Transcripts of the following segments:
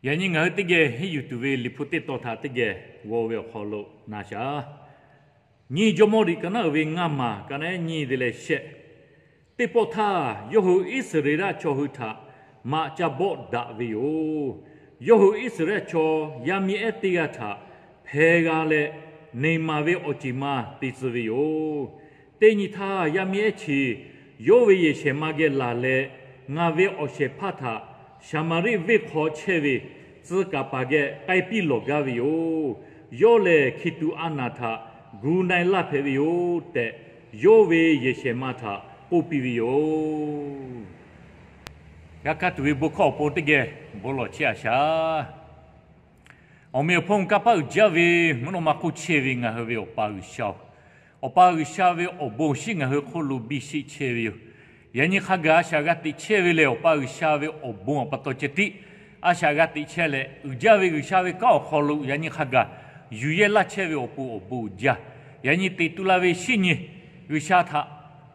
Yaꞈ nyi ngaˬ hui teˇ geh henˇ yuˬ tuˬ ve Liꞈ hpu teˇ tawn htaꞈ teˇ geh g'aw ve awˬ hk'aw lo na shaˍ. Nyiˇ Jawˇmawˇ liꞈ ka naˉ uiˍ ve ngaˇ maˬ ka naˉ nyiˇ te leh shehˆ. Teˇ pawˆ htaˇ, yawˇ hui Iˉsaˍreˍlaˆ chaw hui htaꞈ maꞈ ca bawˆ daꞈ ve yoˬ. Yawˇ hui Iˉsaˍreˍlaˆ chaw yaˇ miˇ ehˉ teˇ g'aˇ htaꞈ hpeh g'a leh, neˬ maˍ ve awˬ ceˬ ma te tcuh ve yoˬ. Teˇ nyi htaˇ, yaˇ miˇ ehˉ chi yawˇ ve yehˬ shehˍ ma geh laˬ leh, ngaˬ ve awˬ shehˍ hpaˇ htaꞈ Saˍmaˍriˆ venˇ hk'aw chehˇ ve tcuh kaˍ paˍ geh k'ai piˇ lawˬ gaˇ ve yoˬ. Yawˇ lehˬ, hkiˬ tuꞈ a naˬ htaꞈ gu na-e laˇ hpehꞈ ve yoˬ tehꞈ, yawˇ ve yehˬ shehˍ ma htaꞈ k'oˆ piˇ ve yoˬ. G'a kaˇ tuˬ ve bon hkawˇ awˬ pon teˇ geh bon lawˬ chehˇ a shaˍ. Awˬ meꞈ awˬ hponˇ kanˇ paˆ uiˍ jaˇ ve mvuhˇ naw ma hk'oˆ chehˇ ve ngaˬ hui ve Awˬ pa G'uiˬsha-oˬ, Awˬ pa G'uiˬsha ve awˬ bon shinˉ ngaˬ hui hk'oˆ lo biˇ sheˆ chehˇ ve yoˬ. Yaꞈ nyi hk'a gaˬ a shaꞈ g'a teꞈ chehˇ ve lehˬ, Awˬ pa G'uiˬsha ve awˬ bon awˬ pa taw ceh tiˉ a shaꞈ g'a teꞈ chehˇ leh, uiˍ jaˇ ve G'uiˬsha ve kanˉ awˬ hk'aw lo yaꞈ nyi hk'a gaˬ yuˬ yehˇ laˇ chehˇ ve awˬ pon awˬ bon uiˍ jaˇ. Yaꞈ nyi teꞈ tu la ve shinˉ nyi, G'uiˬsha htaꞈ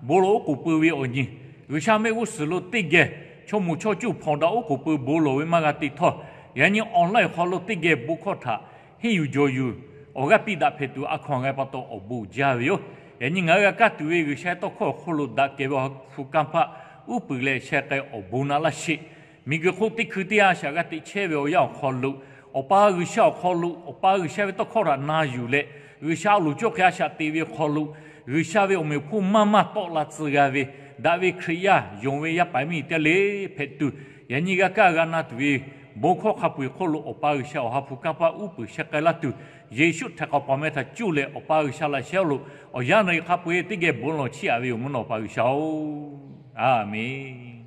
bon lawˬ oˉ k'oˍ pui ve awˬ nyi, G'uiˬsha mehˆ g'uˇ suhˍ lo teˇ geh chaw moˍ chaw cuˇ hpawnˬ daꞈ oˉ k'oˍ pui bon lawˬ ve maˇ g'a te htawˇ, yaꞈ nyi online awˬ hk'aw lo teˇ geh bon hkawˇ htaꞈ henˇ yuˬ jawˬ yuˬ awˬ g'aˇ piˇ daꞈ hpehꞈ tuˬ a hkaw-anˬ g'a pa taw awˬ bon uiˍ jaˇ ve yoˬ. Yaꞈ nyi ngaˬ hui g'a kaˇ tuˬ ve G'uiˬsha ve tawˇ hkawˇ awˬ hk'oˆ lo daꞈ kehˬ ve awˬ ha hpu kanˇ paˆ uˉ peunˍ leh sheh k'ai awˬ bon naꞈ laˇ sheˍ. Miˬguiˬ hk'oˆ teˇ hkui teˇ yanˇ a shaꞈ g'a teꞈ chehˇ ve awˬ yanˇ awˬ hk'aw lo, Awˬ pa G'uiˬsha awˬ hk'aw lo Awˬ pa G'uiˬsha ve tawˇ hkawˇ htaꞈ na yuˬ leh, G'uiˬsha awˬ loˍ cawˇ hk'e a shaꞈ teꞈ ve awˬ hk'aw lo, G'uiˬsha ve awˬ meꞈ awˬ hponˇ maˇ maˇ tawˆ la tcuh g'a ve, daꞈ ve Hkriꞈ yaˇ yonˍ ve yaˇ paˍ miˇ teˇ g'aˇ le hpehꞈ tuˬ, yaꞈ nyi g'a kaˇ g'a na tuˬ ve bon hkawˇ hk'a peu-eˬ hk'oˆ lo Awˬ pa G'uiˬsha awˬ ha hpu kanˇ paˆ uˉ peunˍ sheh k'ai laˇ tuˬ, Yeˍsuˆ htaꞈ k'awꞈ pa meh htaꞈ cuˇ leh Awˬ pa G'uiˬsha laꞈ shehˉ lo awˬ yanˇ na-e hk'a peu-eˬ teˇ geh bon lawˬ chiˇ aꞈ ve yoˬ. Mvuhˇ naw Awˬ pa G'uiˬsha-oˬ, Aˍmenˍ.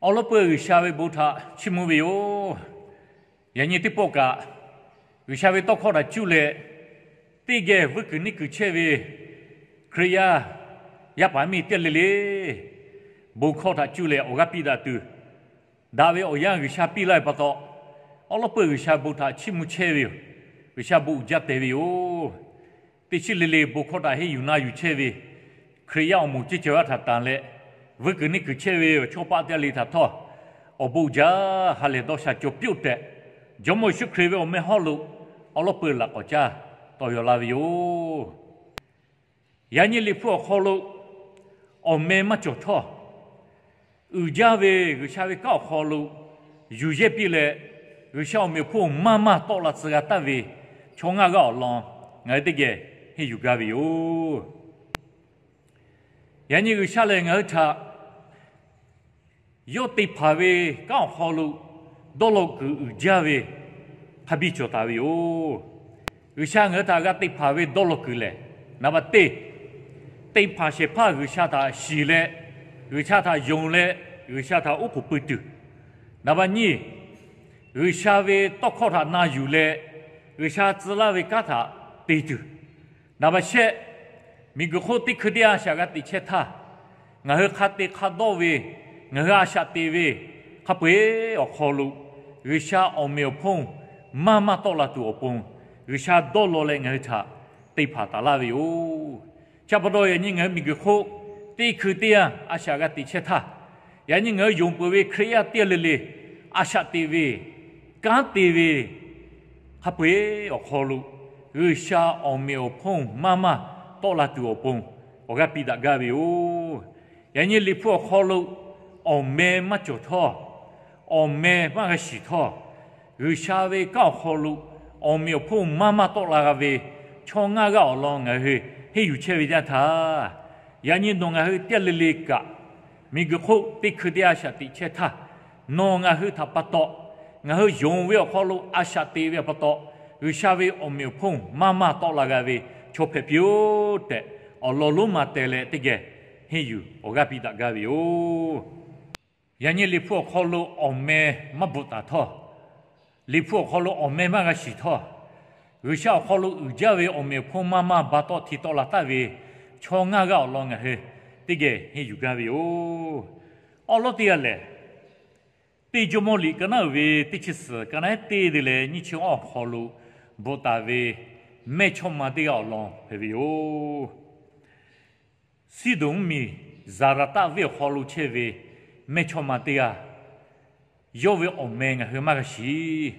Awˬ lawˉ peuˬ G'uiˬsha ve bon htaꞈ chiˇ mvuh ve yoˬ. Yaꞈ nyi teˇ pawˆ kaꞈ, G'uiˬsha ve tawˇ hkawˇ htaꞈ cuˇ leh, teˇ geh vuiˇ kuiˬ neˇ kuiˬ chehˇ ve Hkriꞈ yaˇ, yaˇ paˍ miˇ teˇ g'aˇ le le, bon hkawˇ htaꞈ cuˇ leh awˬ g'aˇ piˇ daꞈ tuˬ, daꞈ ve awˬ yanˇ G'uiˬsha piˇ laˇ ve pa taw, awˬ lawˉ peuˬ G'uiˬsha bon htaꞈ chiˇ mvuh chehˇ ve yoˬ. G'uiˬsha bon uiˍ jaˇ te ve yoˬ. Teˇ chiˉ le le bon hkawˇ htaꞈ henˇ yuˬ na yuˬ chehˇ ve Hkriꞈ yaˇ awˬ moˍ ceˇ cawˬ yaˇ htaꞈ tanˬ leh, vuiˇ kuiˬ neˇ kuiˬ chehˇ ve awˬ chawˇ paˆ teˇ g'aˇ le htaꞈ htawˇ, awˬ bon uiˍ jaˇ ha lehˬ dawˇ sha cawˬ piˇ-oˆ tehꞈ, Jawˇmawˇ Yeˍsuˆ Hkriꞈ ve awˬ meh hawˉ lo awˬ lawˉ peuˬ laꞈ k'awꞈ caˇ tawˇ yaw laˇ ve yoˬ. Yaꞈ nyi Liꞈ hpu awˬ hk'aw lo awˬ meh maˇ cawˬ htawˇ, uiˍ jaˇ ve G'uiˬsha ve kanˉ awˬ hk'aw lo yuˬ yehˇ piˇ leh, G'uiˬsha awˬ meꞈ awˬ hponˇ maˇ maˇ tawˆ la tcuh g'a taˍ ve chaw ngaˇ g'aˇ awˬ lawn ngaˬ hui teˇ geh henˇ yuˬ gaˇ ve yoˬ. Yaꞈ nyi G'uiˬsha lehˬ ngaˬ hui htaꞈ yawˇ te hpanˍ ve kanˉ awˬ hk'aw lo dawˇ law kuiˬ uiˍ jaˇ ve hk'a biˇ cawˬ taˍ ve yoˬ. G'uiˬsha ngaˬ hui htaꞈ g'a te hpanˍ ve dawˇ law kuiˬ lehˬ, naˍ baˬ teˇ, te hpanˍ shehˍ hpaˇ G'uiˬsha htaꞈ shiˍ leh, G'uiˬsha htaꞈ yonˍ leh, G'uiˬsha htaꞈ oˉ k'oˍ pui tuˬ. Naˍ baˬ nyiˇ, G'uiˬsha ve tawˇ hkawˇ htaꞈ na yuˬ leh, G'uiˬsha tcuh laˇ ve kanˉ htaꞈ te tuˬ. Naˍ baˬ shehˆ, miˬguiˬ hk'oˆ teˇ hkui teˇ yanˇ a shaꞈ g'a teꞈ chehˇ htaˇ, ngaˬ hui hk'a te hk'a dawˇ ve, ngaˬ hui a shaꞈ te ve, hk'a peu-eˬ awˬ hk'aw lo G'uiˬsha awˬ meꞈ awˬ hponˇ maˇ maˇ tawˆ la tuˬ awˬ pon, G'uiˬsha dawˇ law leh ngaˬ hui htaꞈ te hpanˍ taˍ laˇ ve yoˬ. Chi pa taw yaꞈ nyi ngaˬ hui miˬguiˬ hk'oˆ teˇ hkui teˇ yanˇ a shaꞈ g'a teꞈ chehˇ htaˇ, yaꞈ nyi ngaˬ hui yonˍ peuˬ ve Hkriꞈ yaˇ teˇ g'aˇ le le a shaꞈ te ve, kanˉ te ve, hk'a peu-eˬ awˬ hk'aw lo G'uiˬsha awˬ meꞈ awˬ hponˇ maˇ maˇ tawˆ la tuˬ awˬ pon awˬ g'aˇ piˇ daꞈ gaˇ ve yoˬ. Yaꞈ nyi Liꞈ hpu awˬ hk'aw lo awˬ meh maˇ cawˬ htawˇ, awˬ meh maˇ g'a shiˍ htawˇ, G'uiˬsha ve kanˉ awˬ hk'aw lo awˬ meꞈ awˬ hponˇ maˇ maˇ tawˆ la g'a ve chaw ngaˇ g'aˇ awˬ lawn ngaˬ hui henˇ yuˬ chehˇ ve teˇ yanˇ htaˇ, yaꞈ nyi nawˬ ngaˬ hui teˇ g'aˇ le le kaꞈ, miˬguiˬ hk'oˆ teˇ hkui teˇ yanˇ a shaꞈ teꞈ chehˇ htaˇ, nawˬ ngaˬ hui htaꞈ pa taw, ngaˬ hui yonˍ ve awˬ hk'aw lo a shaꞈ te ve pa taw, G'uiˬsha ve awˬ meꞈ awˬ hponˇ maˇ maˇ tawˆ la g'a ve chaw hpehꞈ piˇ-oˆ tehꞈ, awˬ lawn lonˉ ma teh leh teˇ geh henˇ yuˬ awˬ g'aˇ piˇ daꞈ gaˇ ve yoˬ. Yaꞈ nyi Liꞈ hpu awˬ hk'aw lo awˬ meh maˇ bvuhꞈ taˍ htawˇ, Liꞈ hpu awˬ hk'aw lo awˬ meh maˇ g'a shiˍ htawˇ, G'uiˬsha awˬ hk'aw lo uiˍ jaˇ ve awˬ meꞈ awˬ hponˇ maˇ maˇ ba tawˆ hti tawˆ la taˍ ve chaw ngaˇ g'aˇ awˬ lawn ngaˬ hui teˇ geh henˇ yuˬ gaˇ ve yoˬ. Awˬ lawn teˇ g'aˇ lehˬ, teˇ Jawˇmawˇ liꞈ ka naˉ uiˍ ve teˇ chi suhˍ ka naˉ teˇ te leh nyiˇ chi awˬ hk'aw lo bvuhꞈ taˍ ve mehˇchawˇma teˇ g'aˇ awˬ lawn hpehꞈ ve yoˬ. Siˉdonˍ mvuhˇmiˬ Zaˍraˍtaˆ venˇ awˬ hk'aw lo chehˇ ve mehˇchawˇma teˇ g'aˇ, Yawˇ ve awˬ meh ngaˬ hui maˇ g'a shiˍ.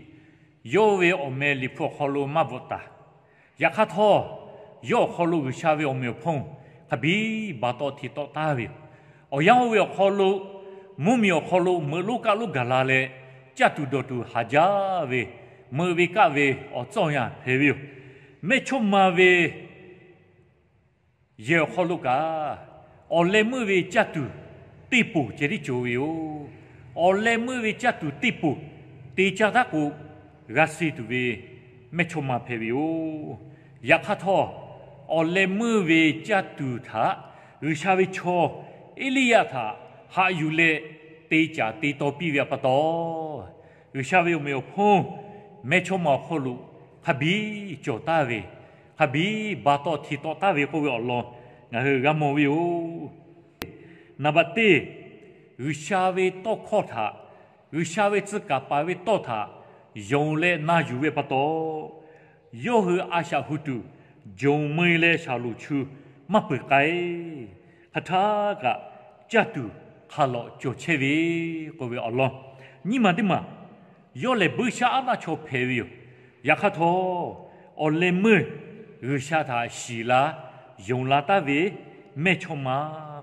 Yawˇ ve awˬ meh Liꞈ hpu awˬ hk'aw lo maˇ bvuhꞈ taˍ. Yaꞈ hk'aˇ htawˇ, yawˇ awˬ hk'aw lo G'uiˬsha ve awˬ meꞈ awˬ hponˇ hk'a biˇ baˬ tawˆ hti tawˆ taˍ ve yoˬ. Awˬ yanˇ oˇ ve awˬ hk'aw lo, mvuhˇmiˬ awˬ hk'aw lo meuꞈ lonˉ kaˆ lonˉ gaˬ la leh, caˇ tuˬ dawˬ tuˬ haˍ jaˇ ve, meuꞈ ve kaˆ ve awˬ tcuhˇ awˬ yanˇ hpehꞈ ve yoˬ. Mehˇchawˇma ve yehˬ awˬ hk'aw lo kaꞈ, awˬ leh meuˇ ve caˇ tuˬ teˇ poˬ ceh tiˉ cawˬ ve yoˬ. Awˬ leh meuˇ ve caˇ tuˬ teˇ poˬ te caˇ taˉ k'o, g'a suh tuˬ ve mehˇchawˇma hpehꞈ ve yoˬ. Yaꞈ hk'aˇ htawˇ, awˬ leh meuˇ ve caˇ tuˬ htaꞈ G'uiˬsha ve chaw Eˇliˇyaꞈ htaꞈ haꞈ yuˬ leh te caˍ te taw piˇ ve pa taw, G'uiˬsha ve awˬ meꞈ awˬ hponˇ mehˇchawˇma awˬ hk'aw lo hk'a biˇ cawˬ taˍ ve, hk'a biˇ baˬ tawˆ hti tawˆ taˍ ve k'oˆ ve awˬ lawn ngaˬ hui g'a mawˬ ve yoˬ. Naˍ baꞈ teˇ, G'uiˬsha ve tawˇ hkawˇ htaꞈ, G'uiˬsha ve tcuh kaˍ paˍ ve tawˇ htaꞈ yonˍ leh na yuˬ ve pa taw, yawˇ hui a shaꞈ hu tuˬ, jawˬ meu leh shaˍlonˍ chu maˇ peuˬ k'ai. Hk'aˬ htaˇ kaꞈ caˇ tuˬ hk'a lawꞈ cawˬ chehˇ ve k'oˆ ve awˬ lawn, nyiˇ maˬ teˇ maˬ yawˇ lehˬ buiˇshaˆaˉnaˆ chaw hpehꞈ ve yoˬ. Yaꞈ hk'aˇ htawˇ, awˬ leh meuˇ G'uiˬsha htaꞈ shiˍ la, yonˍ la taˍ ve mehˇchawˇma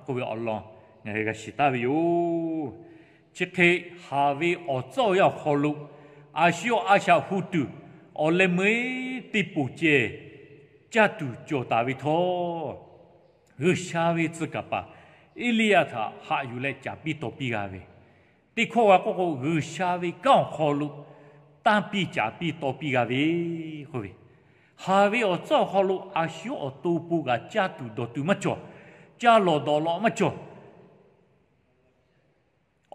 k'oˆ ve awˬ lawn ngaˬ hui g'a shiˍ taˍ ve yoˬ. Chi hk'e haˍ ve awˬ tcuhˇ awˬ yanˇ awˬ hk'aw lo, a shu yawˇ a shaꞈ hu tuˬ, awˬ leh meuˇ teˇ poˬ ceh caˇ tuˬ cawˬ taˍ ve htawˇ, G'uiˬsha ve tcuh kaˍ paˍ Eˇliˇyaꞈ htaꞈ haꞈ yuˬ leh caˍ piˇ taw piˇ g'a ve, teˇ hkawˇ g'a k'oˆ k'o, G'uiˬsha ve kanˉ awˬ hk'aw lo tanˇ piˇ caˍ piˇ taw piˇ g'a ve k'oˆ ve, haˍ ve awˬ tcuhˇ awˬ hk'aw lo a shu yawˇ awˬ to pon kaꞈ caˇ tuˬ dawˬ tuˬ maˇ cawˬ, caˇ lawˬ dawˬ lawˬ maˇ cawˬ.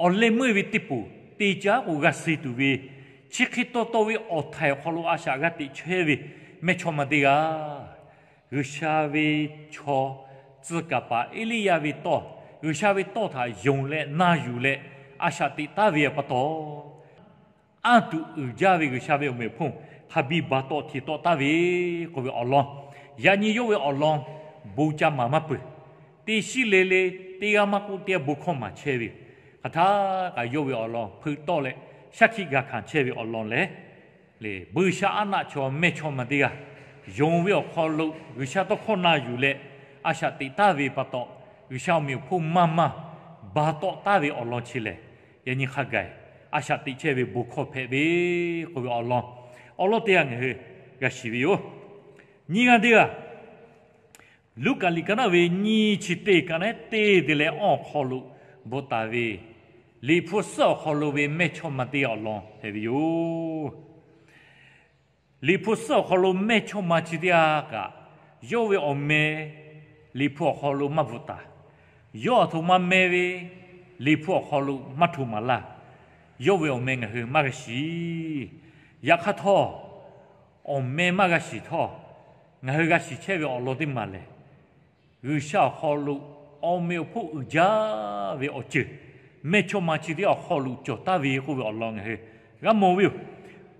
Awˬ leh meuˇ ve teˇ poˬ te caˇ k'o g'a suh tuˬ ve, chi hk'e taw taw ve awˬ htaiˍ awˬ hk'aw lo a shaꞈ g'a teꞈ chehˇ ve mehˇchawˇma teˇ g'aˇ, G'uiˬsha ve chaw tcuh kaˍ paˍ Eˇliˇyaꞈ ve tawˇ, G'uiˬsha ve tawˇ htaꞈ yonˍ leh na yuˬ leh a shaꞈ teꞈ taˍ ve pa taw, anˇ tuˬ uiˍ jaˇ ve G'uiˬsha ve awˬ meꞈ awˬ hponˇ hk'a biˇ baˬ tawˆ hti tawˆ taˍ ve k'oˆ ve awˬ lawn, yaꞈ nyi yawˇ ve awˬ lawn bon ca maˍ maˇ peuˬ. Teˇ shiˉ le le, teˇ g'aˇ maˇ k'oˆ teˇ g'aˇ bon hkawˇ maˍ chehˇ ve yoˬ. Hk'aˬ htaˇ kaꞈ yawˇ ve awˬ lawn hpeuꞈ tawˆ leh shaˉ hkiˆ g'a hkanˍ chehˇ ve awˬ lawn lehˬ, buiˇshaˆaˉnaˆ chaw mehˇchawˇma teˇ g'aˇ yonˍ ve awˬ hk'aw lo G'uiˬsha tawˇ hkawˇ na yuˬ leh a shaꞈ teꞈ taˍ ve pa taw, G'uiˬsha awˬ meꞈ awˬ hponˇ maˇ maˇ baˬ tawˆ taˍ ve awˬ lawn chi lehˬ, yaꞈ nyi hk'a gaˬ a shaꞈ teꞈ chehˇ ve bon hkawˇ hpehꞈ ve k'oˆ ve awˬ lawn, awˬ lawn teˇ g'aˇ ngaˬ hui g'a shiˍ ve yoˬ. Nyiˇ g'aˇ teˇ g'aˇ, Luˉkaꞈ liꞈ ka naˆ ve nyiˇ chi teˇ ka naˆ teˇ te leh awˇ awˬ hk'aw lo bvuhꞈ taˍ ve, Liꞈ hpu suhˉ awˬ hk'aw lo ve mehˇchawˇma teˇ g'aˇ awˬ lawn hpehꞈ ve yoˬ. Liꞈ hpu suhˉ awˬ hk'aw lo mehˇchawˇma chi teˇ g'aˇ kaꞈ, yawˇ ve awˬ meh Liꞈ hpu awˬ hk'aw lo maˇ bvuhꞈ taˍ. Yawˇ aˬ htoꞈ ma meh ve Liꞈ hpu awˬ hk'aw lo maˇ htoꞈ maˍ laˇ. Yawˇ ve awˬ meh ngaˬ hui maˇ g'a shiˍ. Yaꞈ hk'aˇ htawˇ, awˬ meh maˇ g'a shiˍ htawˇ, ngaˬ hui g'a shiˍ chehˇ ve awˬ lawn teˇ maˬ lehˬ, G'uiˬsha awˬ hk'aw lo awˬ meꞈ awˬ hponˇ uiˍ jaˇ ve awˬ ceuˬ mehˇchawˇma chi teˇ g'aˇ awˬ hk'aw lo cawˬ taˍ ve k'oˆ ve awˬ lawn ngaˬ hui g'a mawˬ ve yoˬ.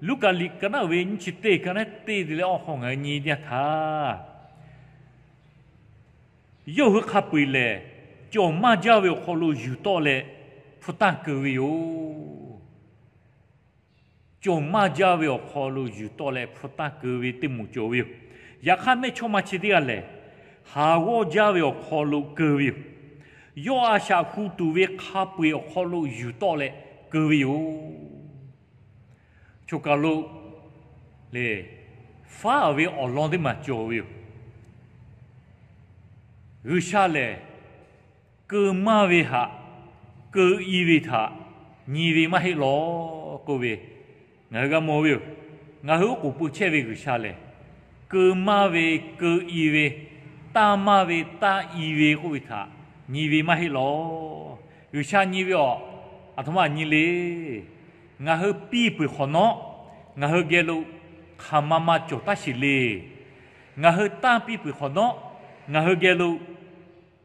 Luˉkaꞈ liꞈ ka naˆ ve nyiˇ chi teˇ ka naˆ teˇ te leh awˇ hk'aw ngaˬ hui nyi teˇ yanˇ htaˇ, yawˇ hui hk'a peu-eˬ lehˬ, cawˬ maˇ jaˇ ve awˬ hk'aw lo yuˬ tawˆ leh hpu tanˇ keu ve yoˬ. Cawˬ maˇ jaˇ ve awˬ hk'aw lo yuˬ tawˆ leh hpu tanˇ keu ve teˇ moˍ cawˬ ve yoˬ. Yaꞈ hk'aˇ, mehˇchawˇma chi teˇ g'aˇ lehˬ, haˍ g'awˇ jaˇ ve awˬ hk'aw lo keu ve yoˬ. Yawˇ a shaꞈ hu tuˬ ve hk'a peu-eˬ awˬ hk'aw lo yuˬ tawˆ leh keu ve yoˬ. Choˬ kaˬ lo lehˬ, faˉ ve awˬ lawn teˇ maˬ cawˬ ve yoˬ. G'uiˬsha lehˬ, keu maˇ ve htaꞈ keu i ve htaꞈ nyi ve maˇ heˆ law k'oˆ ve, ngaˬ hui g'a mawˬ ve yoˬ. Ngaˬ hui oˉ k'oˍ pui chehˇ ve G'uiˬsha lehˬ, keu maˇ ve keu i ve, tanˇ maˇ ve tanˇ i ve k'oˆ ve htaꞈ nyi ve maˇ heˆ law. G'uiˬsha nyi ve awˬ, aˬ htoꞈ ma nyi le. Ngaˬ hui piˇ peuˬ hk'awꞈ nawˉ, ngaˬ hui geh lo hk'aˬ ma ma cawˬ taˇ sheˍ le. Ngaˬ hui tanˇ piˇ peuˬ hk'awꞈ nawˉ, ngaˬ hui geh lo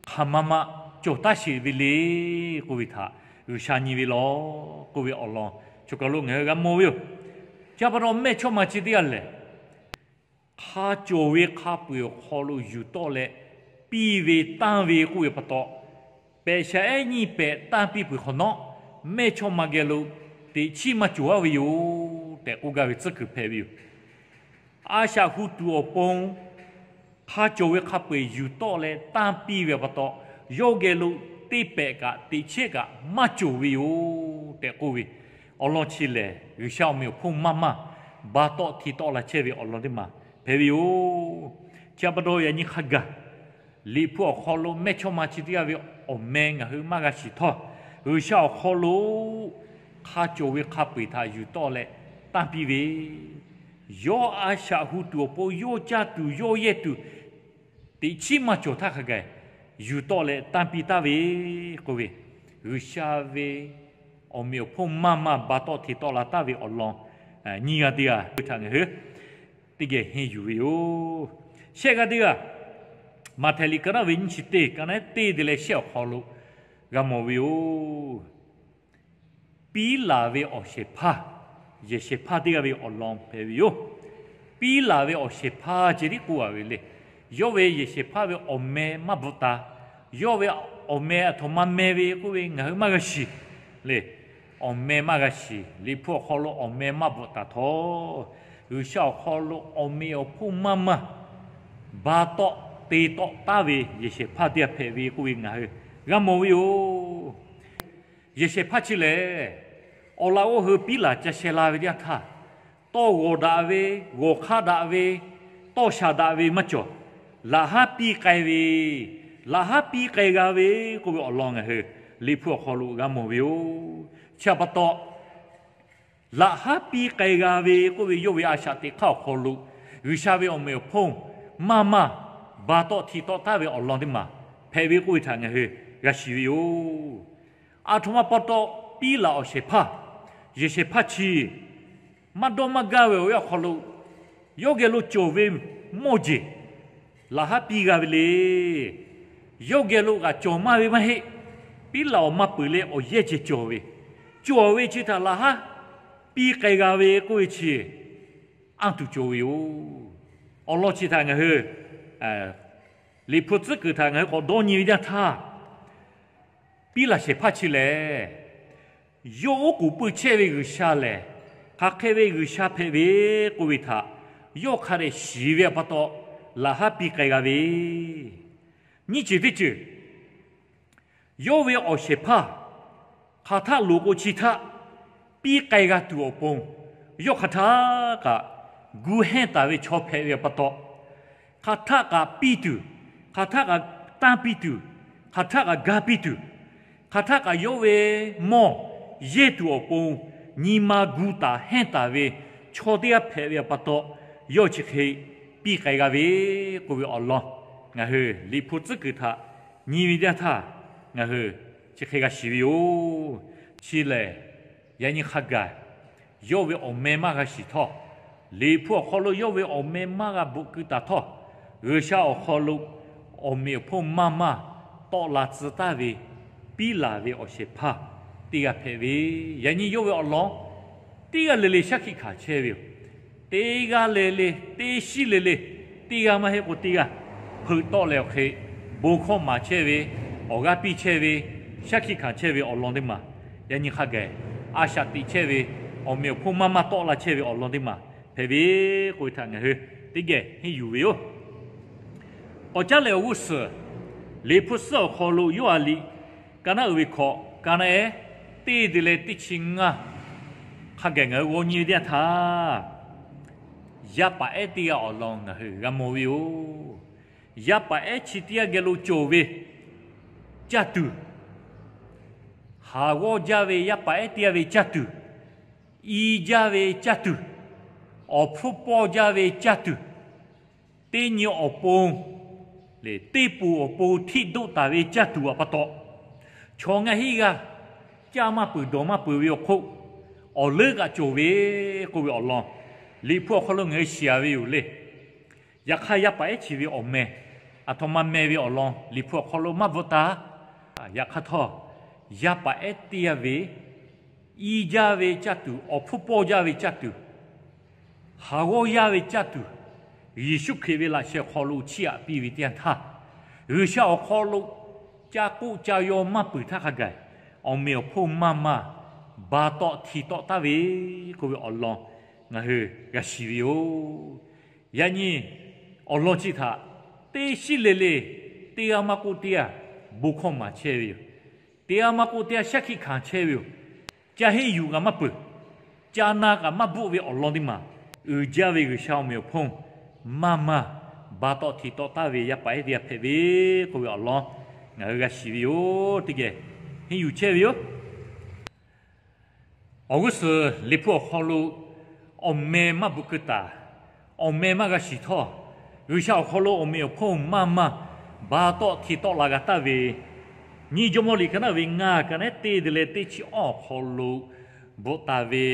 hk'aˬ ma ma cawˬ taˇ sheˍ ve le k'oˆ ve htaꞈ G'uiˬsha nyi ve law k'oˆ ve awˬ lawn choˬ kaˬ lo ngaˬ hui g'a mawˬ ve yoˬ. Chi pa taw mehˇchawˇma chi teˇ g'aˇ lehˬ, hk'a cawˬ ve hk'a peu-eˬ awˬ hk'aw lo yuˬ tawˆ leh piˇ ve tanˇ ve k'oˆ ve pa taw, pehꞈ shaˍ ehˉ nyiˇ pehꞈ tanˇ piˇ peuˬ hk'awꞈ nawˉ, mehˇchawˇma geh lo teꞈ chiˉ maˇ cawˬ-a ve yoˬ tehꞈ k'oˆ gaˇ ve tcuhˉ kuiˬ hpehꞈ ve yoˬ. A shaꞈ hu tuˬ awˬ pon hk'a cawˬ ve hk'a peu-eˬ yuˬ tawˆ leh tanˇ piˇ ve pa taw, yawˇ geh lo teˇ pehˍ kaꞈ teꞈ chiˉ kaꞈ maˇ cawˬ ve yoˬ tehꞈ k'oˆ ve awˬ lawn chi lehˬ, G'uiˬsha awˬ meꞈ awˬ hponˇ maˇ maˇ ba tawˆ hteꞈ tawˆ la chehˇ ve awˬ lawn teˇ maˬ hpehꞈ ve yoˬ. Chi pa taw yaꞈ nyi hk'a gaˬ Liꞈ hpu awˬ hk'aw lo mehˇchawˇma chi teˇ g'aˇ ve awˬ meh ngaˬ hui maˇ g'a shiˍ htawˇ, G'uiˬsha awˬ hk'aw lo hk'a cawˬ ve hk'a peu-eˬ htaꞈ yuˬ tawˆ leh tanˇ piˇ ve, yawˇ a shaꞈ hu tuˬ awˬ pon yawˇ caˇ tuˬ yawˇ yehˇ tuˬ teꞈ chiˉ maˇ cawˬ htaˇ hk'a gaˬ yuˬ tawˆ leh tanˇ piˇ taˍ ve k'oˆ ve, G'uiˬsha ve awˬ meꞈ awˬ hponˇ maˇ maˇ ba tawˆ hteꞈ tawˆ la taˍ ve awˬ lawn nyiˇ g'aˇ teˇ g'aˇ htaꞈ ngaˬ hui teˇ geh henˇ yuˬ ve yoˬ. Shehˆ g'aˇ teˇ g'aˇ, Maꞈhtehˍ liꞈ ka naˉ ve nyiˇ chi teˇ, ka naˉ teˇ te leh shehˆ awˬ hk'aw lo g'a mawˬ ve yoˬ. Piˉ laˬ ve awˬ shehˍ hpaˇ, yehˬ shehˍ hpaˇ teˇ g'aˇ ve awˬ lawn hpehꞈ ve yoˬ. Piˉ laˬ ve awˬ shehˍ hpaˇ ceh tiˉ k'oˆ a ve le. Yawˇ ve yehˬ shehˍ hpaˇ ve awˬ meh maˇ bvuhꞈ taˍ. Yawˇ ve awˬ meh aˬ htoꞈ ma meh ve k'oˆ ve ngaˬ hui maˇ g'a shiˍ le. Awˬ meh maˇ g'a shiˍ. Liꞈ hpu awˬ hk'aw lo awˬ meh maˇ bvuhꞈ taˍ htawˇ, G'uiˬsha awˬ hk'aw lo awˬ meꞈ awˬ hponˇ maˇ maˇ ba tawˆ te tawˆ taˍ ve yehˬ shehˍ hpaˇ teˇ g'aˇ hpehꞈ ve k'oˆ ve ngaˬ hui g'a mawˬ ve yoˬ. Yehˬ shehˍ hpaˇ chi lehˬ, awˬ laꞈ g'awˇ hui piˉ laˬ ca sheh la ve teˇ yanˇ htaˇ, tawˇ g'awˬ daꞈ ve, g'awˬ hk'aˇ daꞈ ve, tawˇ shaˍ daꞈ ve maˇ cawˬ. Laꞈ haˉ piˇ k'ai ve, laꞈ haˉ piˇ k'ai g'a ve k'oˆ ve awˬ lawn ngaˬ hui Liꞈ hpu awˬ hk'aw lo g'a mawˬ ve yoˬ. Chi pa taw, laꞈ haˉ piˇ k'ai g'a ve k'oˆ ve yawˇ ve a shaꞈ teꞈ hk'aˇ awˬ hk'aw lo G'uiˬsha ve awˬ meꞈ awˬ hponˇ maˇ maˇ ba tawˆ hteꞈ tawˆ taˍ ve awˬ lawn teˇ maˬ hpehꞈ ve k'oˆ ve htaꞈ ngaˬ hui g'a shiˍ ve yoˬ. Aˬ htoꞈ ma pa taw, piˉ laˬ awˬ shehˍ hpaˇ, yehˬ shehˍ hpaˇ chi maˇ dawˇ maˇ gaˇ ve awˬ yanˇ awˬ hk'aw lo, yawˇ geh lo cawˬ ve mawˇ jeˬ laꞈ haˉ piˇ g'a ve le. Yawˇ geh lo kaꞈ cawˬ maˇ ve maˇ heˆ. Piˉ laˬ awˬ ma peuˬ leh awˬ yehˇ ceh cawˬ ve, cawˬ ve chi htaꞈ laꞈ haˉ piˇ k'ai g'a ve k'oˆ ve chi anˇ tuˬ cawˬ ve yoˬ. Awˬ lawn chi htaꞈ ngaˬ hui Liꞈ hpu tcuhˉ kuiˬ htaꞈ ngaˬ hui k'awꞈ dawˇ nyi ve teˇ yanˇ htaˇ, piˉ laˬ shehˍ hpaˇ chi lehˬ, yawˇ oˉ k'oˍ puiˇ chehˇ ve G'uiˬsha lehˬ, hk'aˬ hk'e ve G'uiˬsha hpehꞈ ve k'oˆ ve htaꞈ yawˇ hk'a dehꞈ shiˍ ve pa taw, laꞈ haˉ piˇ k'ai g'a ve, nyiˇ ceuˬ teˇ ceuˬ yawˇ ve awˬ shehˍ hpaˇ hk'aˬ htaˆ loˍ k'o chi htaˇ piˇ k'ai g'a tuˬ awˬ pon, yawˇ hk'aˬ htaˆ kaꞈ gu hehnˇ taˍ ve chaw hpehꞈ ve pa taw, hk'aˬ htaˆ kaꞈ piˇ tuˬ, hk'aˬ htaˆ kaꞈ tanˇ piˇ tuˬ, hk'aˬ htaˆ kaꞈ ga piˇ tuˬ, hk'aˬ htaˆ kaꞈ yawˇ ve mawˇ yehˇ tuˬ awˬ pon nyi ma gu taˍ hehnˇ taˍ ve chaw teˇ g'aˇ hpehꞈ ve pa taw, yawˇ chi hk'e piˇ k'ai g'a ve k'oˆ ve awˬ lawn ngaˬ hui Liꞈ hpu tcuhˉ kuiˬ htaꞈ nyi ve teˇ yanˇ htaˇ, ngaˬ hui chi hk'e g'a shiˍ ve yoˬ. Chi lehˬ, yaꞈ nyi hk'a gaˬ yawˇ ve awˬ meh maˇ g'a shiˍ htawˇ, Liꞈ hpu awˬ hk'aw lo yawˇ ve awˬ meh maˇ g'a bvuhꞈ keu taˍ htawˇ, G'uiˬsha awˬ hk'aw lo awˬ meꞈ awˬ hponˇ maˇ maˇ tawˆ la tcuh taˍ ve piˉ laˬ ve awˬ shehˍ hpaˇ teˇ g'aˇ hpehꞈ ve, yaꞈ nyi yawˇ ve awˬ lawn teˇ g'aˇ le le shaˉ hkiˆ hkanˍ chehˇ ve yoˬ. Teˇ g'aˇ le le, teˇ shiˉ le le, teˇ g'aˇ maˇ heˆ k'o teˇ g'aˇ hpeuꞈ tawˆ leh awˬ hk'e bon hkawˇ maˍ chehˇ ve, awˬ g'aˇ piˇ chehˇ ve, shaˉ hkiˆ hkanˍ chehˇ ve awˬ lawn teˇ maˬ, yaꞈ nyi hk'a gaˬ a shaꞈ teꞈ chehˇ ve, awˬ meꞈ awˬ hponˇ maˇ maˇ tawˆ la chehˇ ve awˬ lawn teˇ maˬ hpehꞈ ve k'oˆ ve htaꞈ ngaˬ hui teˇ geh henˇ yuˬ ve yoˬ. K'awꞈ caˉ leh awˬ g'uˇ suhˍ, Liꞈ hpu suhˉ awˬ hk'aw lo Yoˇhanˬ liꞈ ka naˉ uiˍ ve hkawꞈ, ka naˉ ehˉ teˇ te leh teˇ chi ngaˇ hk'a gaˬ ngaˬ hui g'aw nyi ve teˇ yanˇ htaˇ, yaˇ paˍ ehˉ teˇ g'aˇ awˬ lawn ngaˬ hui g'a mawˬ ve yoˬ. Yaˇ paˍ ehˉ chi teˇ g'aˇ geh lo cawˬ ve caˇ tuˬ, haˍ g'awˇ jaˇ ve yaˇ paˍ ehˉ teˇ g'aˇ ve caˇ tuˬ, i jaˇ ve caˇ tuˬ, awˬ hpfuhˇ pawˇ jaˇ ve caˇ tuˬ, teˇ nyi awˬ pon lehˬ teˇ poˬ awˬ pon htiˆ doˆ taˍ ve caˇ tuˬ pa taw, chaw ngaˇ hinˉ g'aˇ caˇ maˇ peuˬ dawˬ maˇ peuˬ ve awˬ hk'oˆ, awˬ leuˉ kaꞈ cawˬ ve k'oˆ ve awˬ lawn Liꞈ hpu awˬ hk'aw lo ngaˬ hui shiˍ a ve yoˬ le. Yaꞈ hk'aˇ, yaˇ paˍ ehˉ chi ve awˬ meh aˬ htoꞈ ma meh ve awˬ lawn Liꞈ hpu awˬ hk'aw lo maˇ bvuhꞈ taˍ. Yaꞈ hk'aˇ htawˇ, yaˇ paˍ ehˉ teˇ g'aˇ ve i jaˇ ve caˇ tuˬ, awˬ hpfuhˇ pawˇ jaˇ ve caˇ tuˬ, haˍ g'awˇ yaˇ ve caˇ tuˬ, Yeˍsuˆ Hkriꞈ ve laꞈ sheh awˬ hk'aw lo chiˇ aꞈ piˇ ve teˇ yanˇ htaˇ, G'uiˬsha awˬ hk'aw lo ca k'oˆ ca yaw maˇ peuˬ htaˇ hk'a gaˬ, awˬ meꞈ awˬ hponˇ maˇ maˇ ba tawˆ hti tawˆ taˍ ve k'oˆ ve awˬ lawn ngaˬ hui g'a shiˍ ve yoˬ. Yaꞈ nyi awˬ lawn chi htaꞈ teˇ shiˉ le le, teˇ g'aˇ maˇ k'oˆ teˇ g'aˇ bon hkawˇ maˍ chehˇ ve yoˬ. Teˇ g'aˇ maˇ k'oˆ teˇ g'aˇ shaˉ hkiˆ hkanˍ chehˇ ve yoˬ. Ca henˇ yuˬ kaꞈ maˇ peuˬ. Ca na kaꞈ maˇ bvuhˆ ve awˬ lawn teˇ maˬ uiˍ jaˇ ve G'uiˬsha awˬ meꞈ awˬ hponˇ maˇ maˇ ba tawˆ hti tawˆ taˍ ve yaˇ paˍ ehˉ teˇ g'aˇ hpehꞈ ve k'oˆ ve awˬ lawn ngaˬ hui g'a shiˍ ve yoˬ. Teˇ geh henˇ yuˬ chehˇ ve yoˬ. Awˬ g'uˇ suhˍ Liꞈ hpu awˬ hk'aw lo awˬ meh maˇ bvuhꞈ keu taˍ, awˬ meh maˇ g'a shiˍ htawˇ, G'uiˬsha awˬ hk'aw lo awˬ meꞈ awˬ hponˇ maˇ maˇ ba tawˆ hti tawˆ la g'a taˍ ve, nyiˇ Jawˇmawˇ liꞈ ka naˉ ve ngaˇ ka naˉ teˇ te leh teˇ chi awˇ awˬ hk'aw lo bvuhꞈ taˍ ve,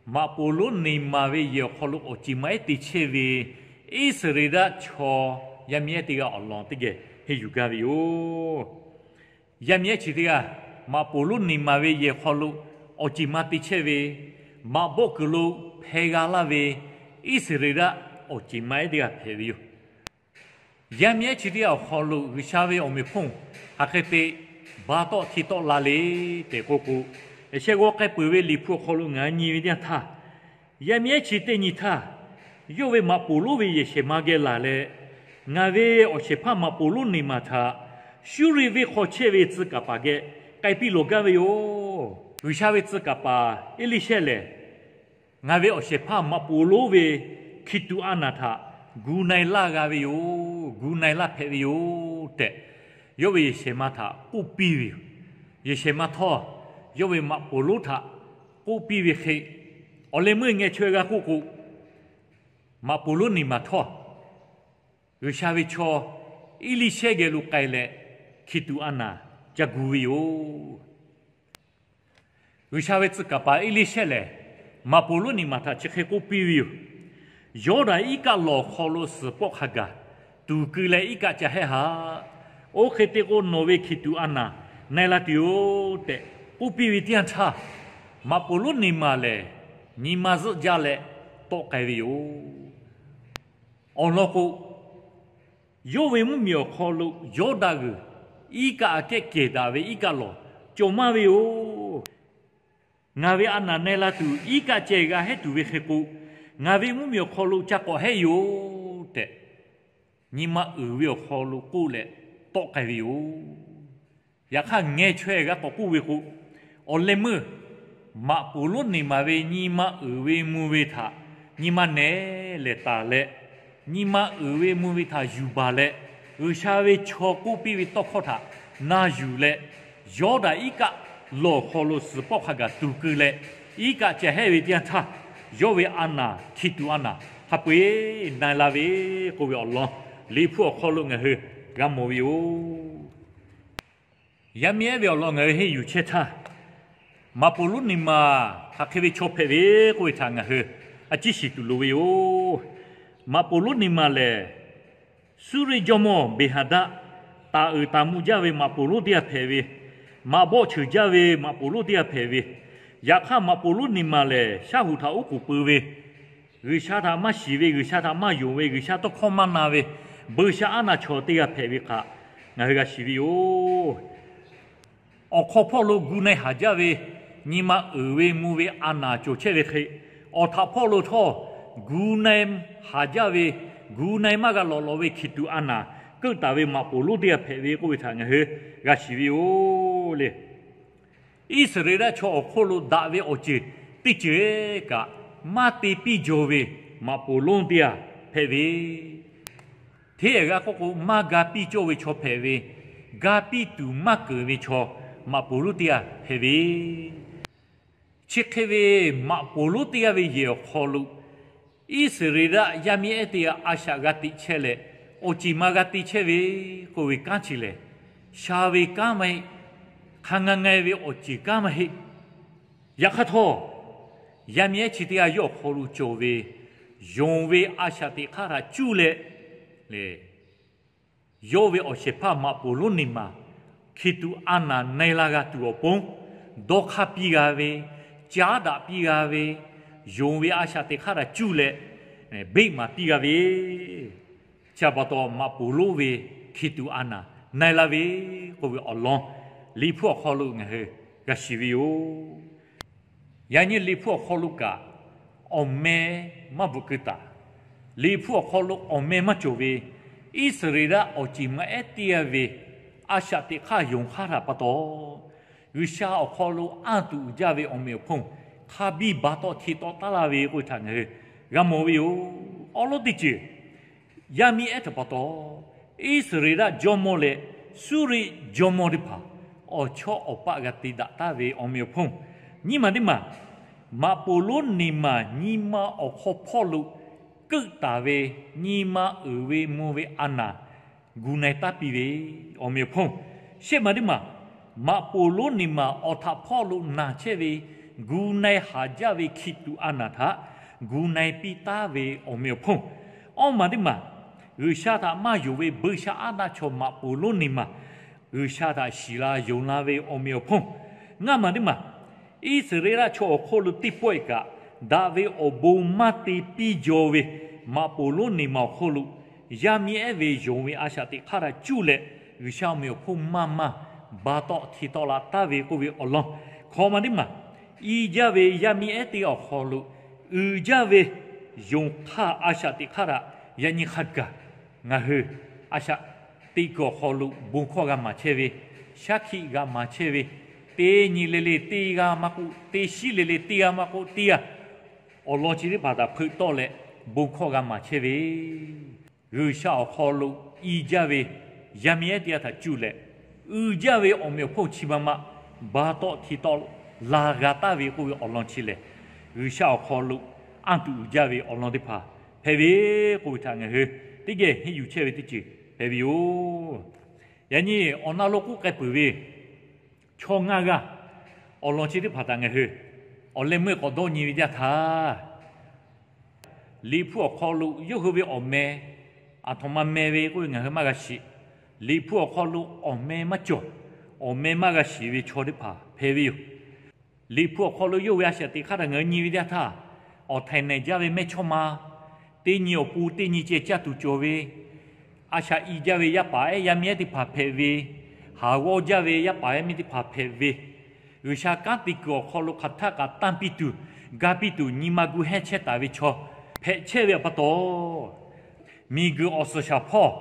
maꞈ poˍ lonˉ neˬ maˍ ve yehˬ awˬ hk'aw lo awˬ ceˬ ma ehˉ te chehˇ ve Iˉsaˍreˍlaˆ chaw yaˇ miˇ ehˉ teˇ g'aˇ awˬ lawn teˇ geh henˇ yuˬ gaˇ ve yoˬ. Yaˇ miˇ ehˉ chi teˇ g'aˇ maꞈ poˍ lonˉ neˬ maˍ ve yehˬ awˬ hk'aw lo awˬ ceˬ ma te chehˇ ve, maꞈ bawˆ kuiˬ lo hpeh g'a laˇ ve Iˉsaˍreˍlaˆ awˬ ceˬ ma ehˉ teˇ g'aˇ hpehꞈ ve yoˬ. Yaˇ miˇ ehˉ chi teˇ g'aˇ awˬ hk'aw lo G'uiˬsha ve awˬ meꞈ hponˇ hk'aˬ hk'e te ba tawˆ hti tawˆ la le tehꞈ k'oˆ k'o, shehˆ g'awˇ k'ai peuˬ ve Liꞈ hpu awˬ hk'aw lo ngaˬ hui nyi ve teˇ yanˇ htaˇ, yaˇ miˇ ehˉ chi teˇ nyi htaˇ, yawˇ ve maꞈ poˍ lonˉ ve yehˬ shehˍ ma geh laˬ leh, ngaˬ ve awˬ shehˍ hpaˇ maꞈ poˍ lonˉ neˬ maˍ htaꞈ Suˇriˆ venˇ hk'aw chehˇ ve tcuh kaˍ paˍ geh k'ai piˇ lawˬ gaˇ ve yoˬ. G'uiˬsha ve tcuh kaˍ paˍ Eˇliˇshehˇ lehˬ, ngaˬ ve awˬ shehˍ hpaˇ maꞈ poˍ lonˉ ve hkiˬ tuꞈ a naˍ htaꞈ gu na-e laˇ g'a ve yoˬ, gu na-e laˇ hpehꞈ ve yoˬ tehꞈ, yawˇ ve yehˬ shehˍ ma htaꞈ k'oˆ piˇ ve yoˬ. Yehˬ shehˍ ma htawˇ, yawˇ ve maꞈ poˍ lonˉ htaꞈ k'oˆ piˇ ve hk'e, awˬ leh meuˇ ngeh chaweh g'a k'oˆ k'o, maꞈ poˍ lonˉ neˬ maˍ htawˇ, G'uiˬsha ve chaw Eˇliˇshehˇ geh lo k'ai leh, hkiˬ tuꞈ a naˍ ca gu ve yoˬ. G'uiˬsha ve tcuh kaˍ paˍ Eˇliˇshehˇ lehˬ, maꞈ poˍ lonˉ neˬ maˍ htaꞈ chi hk'e k'oˆ piˇ ve yoˬ. Yawˇdanˍ iˉ kaˆ lawˬ awˬ hk'aw lo suhˍ pawˆ hk'a gaˬ tuˍ keu leh iˉ kaˆ ca hehˇ haꞈ. Oˇ hk'e te k'o, nawˬ ve hkiˬ tuꞈ a naˍ na-e la tuˬ yoˬ tehꞈ k'oˆ piˇ ve teˇ yanˇ htaˇ, maꞈ poˍ lonˉ neˬ maˍ lehˬ, nyi ma zuhˆ jaˇ leh tawˆ k'ai ve yoˬ. Awˬ lawn k'o, yawˇ ve mvuhˇmiˬ awˬ hk'aw lo Yawˇdanˍ g'uiˬ iˉ kaˆ aꞈ kehˉ kehˬ daꞈ ve iˉ kaˆ lawˬ cawˬ maˇ ve yoˬ. Ngaˬ ve a naˍ na-e la tuˬ iˉ kaˆ ceh g'a hehˉ tuˬ ve hk'e k'o, ngaˬ ve mvuhˇmiˬ awˬ hk'aw lo ca k'awꞈ hehˉ yoˬ tehꞈ, nyi ma uiˍ ve awˬ hk'aw lo k'oˆ leh tawˆ k'ai ve yoˬ. Yaꞈ hk'aˇ, ngeh chaweh g'a k'awꞈ k'oˆ ve k'o, awˬ leh meuˇ maꞈ poˍ lonˉ neˬ maˍ ve nyi ma uiˍ ve mvuh ve htaꞈ nyi ma nehˬ lehˍ taˍ leh, nyi ma uiˍ ve mvuh ve htaꞈ yuˬ baˬ leh, G'uiˬsha ve chaw k'oˆ piˇ ve tawˇ hkawˇ htaꞈ na yuˬ leh, Yawˇdanˍ iˉ kaˆ lawˬ awˬ hk'aw lo suhˍ pawˆ hk'a gaˬ tuˍ keu leh, iˉ kaˆ ca hehˉ ve teˇ yanˇ htaˇ, yawˇ ve a naˍ hkiˬ tuꞈ a naˍ hk'a peu-eˬ na-e la ve k'oˆ ve awˬ lawn Liꞈ hpu awˬ hk'aw lo ngaˬ hui g'a mawˬ ve yoˬ. Yaˇ miˇ ehˉ ve awˬ lawn ngaˬ hui henˇ yuˬ chehˇ htaˇ, maꞈ poˍ lonˉ neˬ maˍ hk'aˬ hk'e ve chaw hpehꞈ ve k'oˆ ve htaꞈ ngaˬ hui a ciˉ shiˍ tuˬ loˍ ve yoˬ. Maꞈ poˍ lonˉ neˬ maˍ lehˬ, Suˇriˆ jawˇmawˇ Beˍhaˍdaˆ taˍ uiˍ taˍ mvuh jaˇ ve maꞈ poˍ lonˉ teˇ g'aˇ hpehꞈ ve, maꞈ bawˆ cheuˬ jaˇ ve maꞈ poˍ lonˉ teˇ g'aˇ hpehꞈ ve, yaꞈ hk'aˇ maꞈ poˍ lonˉ neˬ maˍ lehˬ, shaˉ hoꞈ htaꞈ oˉ k'oˍ peu ve, G'uiˬsha htaꞈ maˇ shiˍ ve, G'uiˬsha htaꞈ maˇ yonˍ ve, G'uiˬsha tawˇ hkawˇ maˇ na ve, buiˇshaˆaˉnaˆ chaw teˇ g'aˇ hpehꞈ ve hk'aꞈ ngaˬ hui g'a shiˍ ve yoˬ. Awˬ hk'aw hpawˇ lo gu na-e haˍ jaˇ ve, nyi ma uiˍ ve mvuh ve a naˍ cawˬ chehˇ ve hk'e, awˬ htaꞈ hpawˇ lo htawˇ gu na-e haˍ jaˇ ve, gu na-e maˇ g'a lawꞈ lawꞈ ve hkiˬ tuꞈ a naˍ keuˆ taˍ ve maꞈ poˍ lonˉ teˇ g'aˇ hpehꞈ ve k'oˆ ve htaꞈ ngaˬ hui g'a shiˍ ve yoˬ le. Iˉsaˍreˍlaˆ chaw awˬ hk'oˆ lo daꞈ ve awˬ ceuˬ teˇ ceuˬ kaꞈ maˇ te piˇ jaw ve maꞈ poˍ lonˉ teˇ g'aˇ hpehꞈ ve, hteˇ g'a k'oˆ k'o, maˇ ga piˇ cawˇ ve chaw hpehꞈ ve, ga piˇ tuˬ maˇ keunˍ ve chaw maꞈ poˍ lonˉ teˇ g'aˇ hpehꞈ ve, chi hk'e ve maꞈ poˍ lonˉ teˇ g'aˇ ve yehˬ awˬ hk'aw lo Iˉsaˍreˍlaˆ yaˇ miˇ ehˉ teˇ g'aˇ a shaꞈ g'a teꞈ chehˇ leh, awˬ ceˬ ma g'a te chehˇ ve k'oˆ ve kanˉ chi lehˬ, sha ve kanˉ maˇ heˆ. Hk'a nga nga ve awˬ ceˬ kanˉ maˇ heˆ. Yaꞈ hk'aˇ htawˇ, yaˇ miˇ ehˉ chi teˇ g'aˇ yawˇ awˬ hk'aw lo cawˬ ve yonˍ ve a shaꞈ teꞈ hk'aˇ htaꞈ cuˇ leh, yawˇ ve awˬ shehˍ hpaˇ maꞈ poˍ lonˉ neˬ maˍ hkiˬ tuꞈ a naˍ na-e la g'a tuˬ awˬ pon, dawˇ hk'aˇ piˇ g'a ve, caˉ daꞈ piˇ g'a ve, yonˍ ve a shaꞈ teꞈ hk'aˇ htaꞈ cuˇ leh beˆ maˍ piˇ g'a ve, chi pa taw maꞈ poˍ lonˉ ve hkiˬ tuꞈ a naˍ na-e la ve k'oˆ ve awˬ lawn Liꞈ hpu awˬ hk'aw lo ngaˬ hui g'a shiˍ ve yoˬ. Yaꞈ nyi Liꞈ hpu awˬ hk'aw lo kaꞈ awˬ meh maˇ bvuhꞈ keu taˍ. Liꞈ hpu awˬ hk'aw lo awˬ meh maˇ cawˬ ve, Iˉsaˍreˍlaˆ awˬ ceˬ maꞈ ehˉ teˇ g'aˇ ve a shaꞈ teꞈ hk'aˇ yonˍ hk'aˇ htaꞈ pa taw, G'uiˬsha awˬ hk'aw lo anˇ tuꞈ uiˍ jaˇ ve awˬ meꞈ awˬ hponˇ hk'a biˇ ba tawˆ hteˇ tawˆ taˉ laˇ ve k'oˆ ve htaꞈ ngaˬ hui g'a mawˬ ve yoˬ. Awˉ lawˉ teˇ ceuˬ, yaˇ miˇ ehˉ htaꞈ pa taw, Iˉsaˍreˍlaˆ jawˇmawˇ leh Suˇriˆ jawˇmawˇ teˇ hpaˍ awˬ chawˇ awˬ paˆ g'a te daꞈ taˍ ve awˬ meꞈ awˬ hponˇ, nyiˇ maˬ teˇ maˬ, Maꞈ poˍ lonˉ neˬ maˬ nyi ma awˬ hk'aw hpawˇ lo keuˆ taˍ ve nyi ma uiˍ ve mvuh ve a naˍ gu na-e taˉ piˇ ve awˬ meꞈ awˬ hponˇ, shehˆ maˬ teˇ maˬ, Maꞈ poˍ lonˉ neˬ maˬ awˬ htaꞈ hpawˇ lo naˬ chehˇ ve gu na-e haˍ jaˇ ve hkiˬ tuꞈ a naˍ htaꞈ gu na-e piˇ taˉ ve awˬ meꞈ awˬ hponˇ, awˇ maˬ teˇ maˬ, G'uiˬsha htaꞈ maˇ yonˍ ve buiˇshaˆaˉnaˆ chaw Maꞈ poˍ lonˉ neˬ maˬ G'uiˬsha htaꞈ shiˍ la yonˍ la ve awˬ meꞈ awˬ hponˇ, ngaˇ maˬ teˇ maˬ, Iˉsaˍreˍlaˆ chaw awˬ hk'oˆ lo teˇ pawehˇ kaꞈ daꞈ ve awˬ bon maˇ te piˇ jaw ve Maꞈ poˍ lonˉ neˬ maˬ awˬ hk'oˆ lo yaˇ miˇ ehˉ ve yonˍ ve a shaꞈ teꞈ hk'aˇ htaꞈ cuˇ leh, G'uiˬsha awˬ meꞈ awˬ hponˇ maˇ maˇ ba tawˆ hteˇ tawˆ la taˍ ve k'oˆ ve awˬ lawn, hkawꞈ maˬ teˇ maˬ, i jaˇ ve yaˇ miˇ ehˉ teˇ g'aˇ awˬ hk'aw lo uiˍ jaˇ ve yonˍ hk'aˇ a shaꞈ teꞈ hk'aˇ htaꞈ yaꞈ nyi hk'a gaˬ ngaˬ hui a shaꞈ teꞈ kuiˬ awˬ hk'aw lo bon hkawˇ g'a maˍ chehˇ ve, shaˉ hkiˆ g'a maˍ chehˇ ve, teˇ nyi le le teˇ g'aˇ maˇ k'oˆ, teˇ shiˉ le le teˇ g'aˇ maˇ k'oˆ, teˇ g'aˇ awˬ lawn chi teˇ hpaˍ htaꞈ hpeuꞈ tawˆ leh bon hkawˇ g'a maˍ chehˇ ve, G'uiˬsha awˬ hk'aw lo i jaˇ ve yaˇ miˇ ehˉ teˇ g'aˇ htaꞈ cuˇ leh, uiˍ jaˇ ve awˬ meꞈ awˬ hponˇ chi ma ma ba tawˆ hteˇ tawˆ la g'a taˍ ve k'oˆ ve awˬ lawn chi lehˬ, G'uiˬsha awˬ hk'aw lo anˇ tuꞈ uiˍ jaˇ ve awˬ lawn teˇ hpaˍ hpehꞈ ve k'oˆ ve htaꞈ ngaˬ hui teˇ geh henˇ yuˬ chehˇ ve teˇ ceuˬ hpehꞈ ve yoˬ. Yaꞈ nyi awˬ na lo k'oˆ k'ai peuˬ ve chaw ngaˇ g'aˇ awˬ lawn chi teˇ hpaˍ htaꞈ ngaˬ hui awˬ leh meuˇ k'awꞈ dawˇ nyi ve jaˇ htaˇ, Liꞈ hpu awˬ hk'aw lo yawˇ hui ve awˬ meh aˬ htoꞈ ma meh ve k'oˆ ve ngaˬ hui maˇ g'a shiˍ. Liꞈ hpu awˬ hk'aw lo awˬ meh maˇ cawˬ, awˬ meh maˇ g'a shiˍ ve chaw teˇ hpaˍ hpehꞈ ve yoˬ. Liꞈ hpu awˬ hk'aw lo yawˇ ve a shaꞈ teꞈ hk'aˇ htaꞈ ngaˬ hui nyi ve teˇ yanˇ htaˇ, awˬ htaiˍ nehˬ jaˇ ve mehˇchawˇma teˇ nyi awˬ pon teˇ nyi ceh caˇ tuˬ cawˬ ve, a shaꞈ i jaˇ ve yaˇ paˍ ehˉ yaˇ miˇ ehˉ teˇ hpaˍ hpehꞈ ve, haˍ g'awˇ jaˇ ve yaˇ paˍ yaˇ miˇ teˇ hpaˍ hpehꞈ ve, G'uiˬsha kanˉ te kuiˬ awˬ hk'aw lo hk'aˬ htaˆ kaꞈ tanˇ piˇ tuˬ, ga piˇ tuˬ nyi ma gu hehnˇ chehˇ taˍ ve chaw hpehꞈ chehˇ ve pa taw, miˬguiˬ awˬ suhˍ shaˍ hpawˇ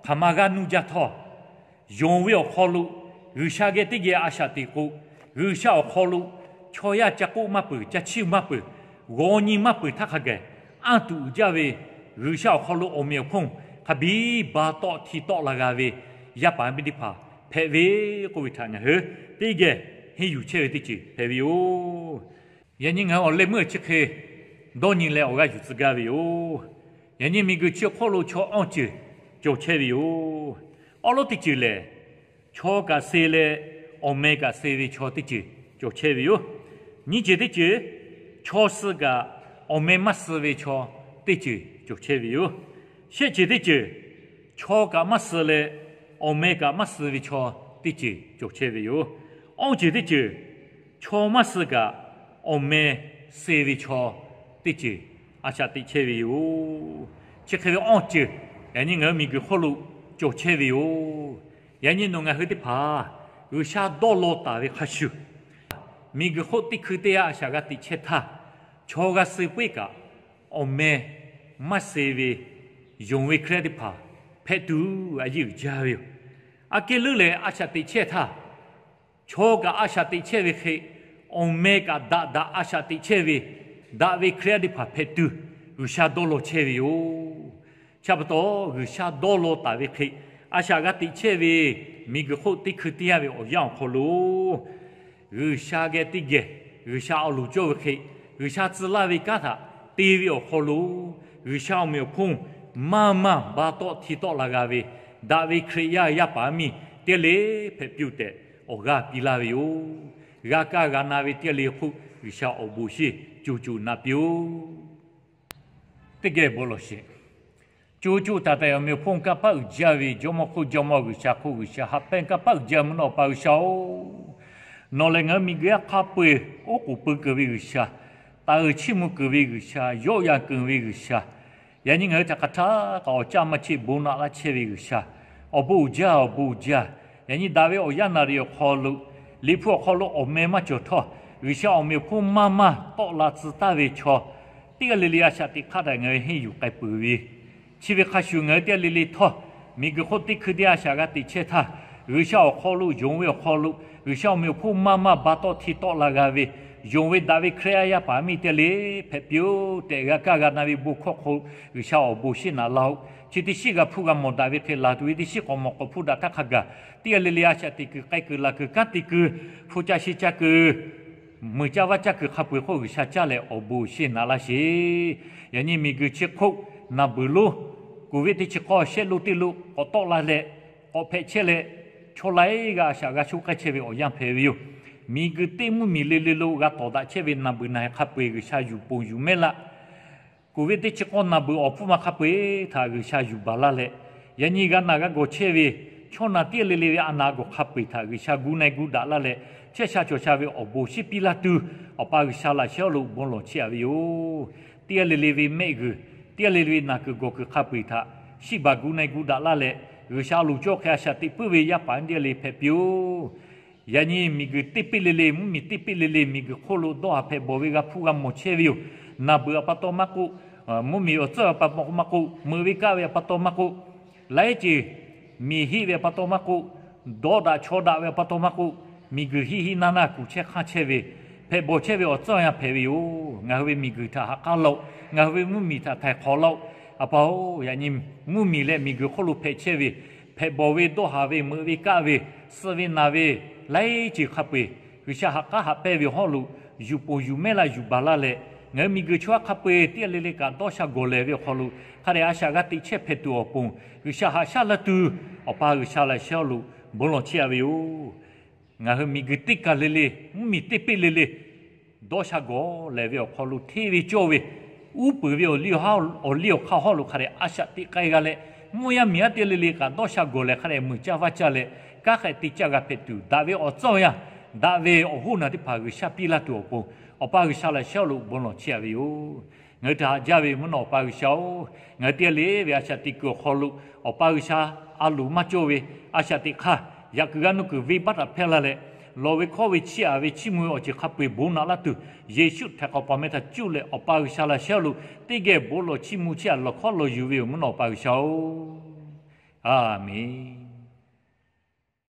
hk'aˬ ma g'aˇ nuˇ jaˇ htawˇ, yonˍ ve awˬ hk'aw lo G'uiˬsha geh teˇ geh a shaꞈ teꞈ k'o, G'uiˬsha awˬ hk'aw lo chaw yaˇ ca k'oˆ maˇ peuˬ, ca chiˇ maˇ peuˬ, g'aw nyi maˇ peuˬ htaˇ hk'a gaˬ anˇ tuꞈ uiˍ jaˇ ve, G'uiˬsha awˬ hk'aw lo awˬ meꞈ awˬ hponˇ hk'a biˇ ba tawˆ hteˇ tawˆ la g'a ve yaˇ paˍ yaˇ miˇ teˇ hpaˍ hpehꞈ ve k'oˆ ve htaꞈ ngaˬ hui teˇ geh henˇ yuˬ chehˇ ve teˇ ceuˬ hpehꞈ ve yoˬ. Yaꞈ nyi ngaˬ hui awˬ leh meuˇ chi hk'e dawˇ nyi leh awˬ g'aˇ yuˬ tcuh gaˇ ve yoˬ. Yaꞈ nyi miˬguiˬ chi hk'oˆ lo chaw awˇ ceuˬ cawˬ chehˇ ve yoˬ. Awˉ lawˉ teˇ ceuˬ lehˬ, chaw kaꞈ suh leh awˬ meh kaꞈ suh ve chaw teˇ ceuˬ cawˬ chehˇ ve yoˬ. Nyiˇ ceuˬ teˇ ceuˬ, chaw suh kaꞈ awˬ meh maˇ suh ve chaw teˇ ceuˬ cawˬ chehˇ ve yoˬ. Shehˆ ceuˬ teˇ ceuˬ, chaw kaꞈ maˇ suh leh awˬ meh kaꞈ maˇ suh ve chaw teˇ ceuˬ cawˬ chehˇ ve yoˬ. Awˇ ceuˬ teˇ ceuˬ, chaw maˇ suh kaꞈ awˬ meh suh ve chaw teˇ ceuˬ a shaꞈ teꞈ chehˇ ve yoˬ. Chi hk'e ve awˇ ceuˬ yaꞈ nyi ngaˬ hui miˬguiˬ hk'oˆ lo cawˬ chehˇ ve yoˬ. Yaꞈ nyi nawˬ ngaˬ hui teˇ hpaˍ G'uiˬsha dawˇ law taˍ ve hk'a shuˍ, miˬguiˬ hk'oˆ teˇ hkui teˇ yanˇ a shaꞈ g'a teꞈ chehˇ htaˇ, chaw g'a suh puiˉ kaꞈ awˬ meh maˇ suh ve yonˍ ve Hkriꞈ yaˇ teˇ hpaˍ hpehꞈ tuˬ a yeˇ uiˍ jaˇ ve yoˬ. Aꞈ kehˉ leuˉ leh a shaꞈ teꞈ chehˇ htaˇ, chaw kaꞈ a shaꞈ teꞈ chehˇ ve hk'e, awˬ meh kaꞈ daꞈ daꞈ a shaꞈ teꞈ chehˇ ve, daꞈ ve Hkriꞈ yaˇ teˇ hpaˍ hpehꞈ tuˬ G'uiˬsha dawˇ law chehˇ ve yoˬ. Chi pa taw, G'uiˬsha dawˇ law taˍ ve hk'e a shaꞈ g'a teꞈ chehˇ ve miˬguiˬ hk'oˆ teˇ hkui teˇ yanˇ ve awˬ yanˇ awˬ hk'aw lo, G'uiˬsha geh teˇ geh G'uiˬsha awˬ loˍ cawˇ ve hk'e, G'uiˬsha tcuh laˇ ve kanˉ htaꞈ te ve awˬ hk'aw lo, G'uiˬsha awˬ meꞈ awˬ hponˇ maˇ maˇ ba tawˆ hteˇ tawˆ la g'a ve, daꞈ ve Hkriꞈ yaˇ yaˇ paˍ yaˇ miˇ teˇ g'aˇ le hpehꞈ piˇ-oˬ tehꞈ awˬ g'aˇ piˇ laˇ ve yoˬ. G'a kaˇ g'a na ve teˇ g'aˇ le hk'oˆ G'uiˬsha awˬ bon sheˍ co co na piˇ-oˬ. Teˇ geh bon lawˬ sheˍ. Co co taiˍ taiˍ awˬ meꞈ awˬ hponˇ kanˇ paˆ uiˍ jaˇ ve Jawˇmawˇ hk'oˆ Jawˇmawˇ, G'uiˬsha hk'oˆ G'uiˬsha, haꞈ pehnˇ kanˇ paˆ uiˍ jaˇ mvuhˇ naw Awˬ pa G'uiˬsha-oˬ, nawˬ lehˬ ngaˬ hui miˬguiˬ yaˇ hk'a peu-eˬ oˉ k'oˍ pui keunˍ ve G'uiˬsha, taˍ uiˍ chiˇ mvuh keunˍ ve G'uiˬsha, yawˆ yan keunˍ ve G'uiˬsha, yaꞈ nyi ngaˬ hui htaꞈ hk'aˬ htaˇ kaꞈ awˬ caˇ maˇ cheˆ bon naꞈ laˇ chehˇ ve G'uiˬsha, awˬ bon uiˍ jaˇ, awˬ bon uiˍ jaˇ. Yaꞈ nyi daꞈ ve awˬ yanˇ naˍ riˍ awˬ hk'aw lo, Liꞈ hpu awˬ hk'aw lo awˬ meh maˇ cawˬ htawˇ, G'uiˬsha awˬ meꞈ awˬ hponˇ maˇ maˇ tawˆ la tcuh taˍ ve chaw teˇ g'aˇ le le a shaꞈ teꞈ hk'aˇ htaꞈ ngaˬ hui henˇ yuˬ k'ai peuˬ ve, chi ve hk'a shuˍ ngaˬ hui teˇ g'aˇ le le htawˇ, miˬguiˬ hk'oˆ teˇ hkui teˇ a shaꞈ g'a teꞈ chehˇ htaˇ, G'uiˬsha awˬ hk'aw lo, yonˍ ve awˬ hk'aw lo, G'uiˬsha awˬ meꞈ awˬ hponˇ maˇ maˇ ba tawˆ hteˇ tawˆ la g'a ve, yonˍ ve daꞈ ve Hkriꞈ yaˇ yaˇ paˍ miˇ teˇ g'aˇ le hpehꞈ piˇ-oˬ tehꞈ g'a kaˇ g'a na ve bon hkawˇ hk'aw, G'uiˬsha awˬ bon shiˍ naꞈ laˇ-oˆ. Chi teˇ shiˉ g'a hpuˇ g'a mawˬ daꞈ ve hk'e, laˬ tuˬ ve teˇ shiˉ k'awꞈ mawˬ k'awꞈ hpuˇ daꞈ htaˇ hk'a gaˬ, teˇ g'aˇ le le a shaꞈ teꞈ kuiˬ k'ai kuiˬ laˬ kuiˬ kanˉ te kuiˬ, hpu ca shi ca kuiˬ, mui caˇ vaˇ caˇ kuiˬ hk'a peu-eˬ hk'oˆ G'uiˬsha caˇ leh awˬ bon shiˍ naꞈ laˇ sheˍ. Yaꞈ nyi miˬguiˬ chi hk'oˆ naˬ beuˬ lonˉ, Covid teˇ chi k'awˇ shehˆ lonˉ teˇ lonˉ k'awꞈ tawˆ la leh, k'awꞈ hpehꞈ chehˇ leh, chaw laiˉ g'aˇ a shaꞈ g'a sho k'ai chehˇ ve awˬ yanˇ hpehꞈ ve yoˬ. Miˬguiˬ teˇ mvuhˇmiˬ le le lo g'a tawˍ daꞈ chehˇ ve naˬ beuˬ naˬ heh hk'a peu-eˬ G'uiˬsha yuˬ ponˬ yuˬ mehˆ laˇ. Covid teˇ chi k'awˇ naˬ beuˬ awˬ hpfuhˇ ma hk'a peu-eˬ htaꞈ G'uiˬsha yuˬ baˬ laˇ leh, yaꞈ nyi g'a naˬ g'a gawˬ chehˇ ve chaw naˬ teˇ g'aˇ le le ve a naˬ a gawˬ hk'a peu-eˬ htaꞈ G'uiˬsha gu na e gu daꞈ laˇ leh, chehˇ sha cawˬ sha ve awˬ bon shiˍ piˇ laˇ tuˬ, Awˬ pa G'uiˬsha laꞈ shehˉ lo bon lawˬ chehˇ a ve yoˬ. Teˇ g'aˇ le le ve mehˆ g'uiˬ, teˇ g'aˇ le le ve naˬ kuiˬ gawˬ kuiˬ hk'a peu-eˬ htaꞈ shiˆ baˬ gu na e gu daꞈ laˇ leh, G'uiˬsha a loˍ cawˇ hk'e a shaꞈ teꞈ puiˉ ve yaˇ paˍ teˇ g'aˇ le hpehꞈ piˇ-oˬ. Yaꞈ nyi miˬguiˬ teˇ peˆ le le, mvuhˇmiˬ teˇ peˆ le le, miˬguiˬ hk'oˆ lo dawˇ haˍ hpehꞈ bawˬ ve g'a hpuˇ g'a mawˬ chehˇ ve yoˬ. Naˬ beuˬ a pa taw maˇ k'oˆ, mvuhˇmiˬ awˬ tcuhˉ a pa taw maˇ k'oˆ, meuꞈ ve kaˆ ve a pa taw maˇ k'oˆ, laiˉ ceuˬ miˬ heˆ ve a pa taw maˇ k'oˆ, dawˇ daꞈ chaw daꞈ ve a pa taw maˇ k'oˆ, miˬguiˬ hiˆ hiˆ naˇ naˇ kuˬ chehˇ hk'anˇ chehˇ ve, hpehꞈ bawˬ chehˇ ve awˬ tcuhˉ yanˇ hpehꞈ ve yoˬ. Ngaˬ hui ve miˬguiˬ htaꞈ ha k'aˉ laˇ-oˆ. Ngaˬ hui ve mvuhˇmiˬ htaꞈ htaiˍ hk'awꞈ laˇ-oˆ. A pa-oˬ, yaꞈ nyi mvuhˇmiˬ leh miˬguiˬ hk'oˆ lo hpehꞈ chehˇ ve, hpehꞈ bawˬ ve dawˇ haˍ ve meuꞈ ve kaˆ ve, suh ve naˬ ve, laiˉ ceuˬ hk'a peu-eˬ G'uiˬsha ha k'aˉ haꞈ pehnˇ ve hawˉ lo yuˬ ponˬ yuˬ mehˆ laˇ yuˬ baˬ laˇ leh, ngaˬ hui miˬguiˬ chaw yaˇ hk'a peu-eˬ teˇ g'aˇ le le kaꞈ dawˇ sha gawˬ lehˬ ve awˬ hk'aw lo hk'a dehꞈ a shaꞈ g'a teꞈ chehˇ hpehꞈ tuˬ awˬ pon, G'uiˬsha haꞈ shaˉ laˇ tuˬ, Awˬ pa G'uiˬsha laꞈ shehˉ lo bon lawˬ chehˇ a ve yoˬ. Ngaˬ hui miˬguiˬ teˇ kaˬ le le, mvuhˇmiˬ teˇ peˆ le le, dawˇ sha gawˬ lehˬ ve awˬ hk'aw lo hteˇ ve cawˇ ve, uˉ peunˍ ve awˬ liˇ awˬ hk'aˇ hawˉ lo hk'a dehꞈ a shaꞈ teꞈ k'ai g'a leh, mvuhˇ yaˇ miˬ yaˇ teˇ g'aˇ le le kaꞈ dawˇ sha gawˬ lehˬ hk'a dehꞈ mui caˇ vaˇ caˇ leh, kanˉ hk'e te caˇ g'a hpehꞈ tuˬ, daꞈ ve awˬ tcuhˉ awˬ yanˇ, daꞈ ve awˬ hoˉ naˬ teˇ hpaˍ G'uiˬsha piˇ laˇ tuˬ awˬ pon, Awˬ pa G'uiˬsha laꞈ shehˉ lo bon lawˬ chehˇ a ve yoˬ. Ngaˬ hui htaꞈ haꞈ jaˇ ve mvuhˇ naw Awˬ pa G'uiˬsha-oˬ, ngaˬ hui teˇ g'aˇ le ve a shaꞈ teꞈ kuiˬ awˬ hk'aw lo, Awˬ pa G'uiˬsha a loˍ maˇ cawˇ ve, a shaꞈ teꞈ hk'aˇ yaꞈ kuiˬ g'aˇ nuˇ kuiˬ venˇbaˆ htaꞈ hpehˇ laˇ leh, lawˬ ve hkawˇ ve chiˇ aꞈ ve chiˇ mvuh ve awˬ ceuˬ hk'a peu-eˬ bon naꞈ laˇ tuˬ, Yeˍsuˆ htaiˍ hk'awꞈ paˍ meh htaꞈ cuˇ leh Awˬ pa G'uiˬsha laꞈ shehˉ lo teˇ geh bon lawˬ chiˇ mvuh chiˇ aꞈ lawˬ hkawˉ lawˬ yuˬ ve yoˬ mvuhˇ naw Awˬ pa G'uiˬsha-oˬ, Aˍmenˍ.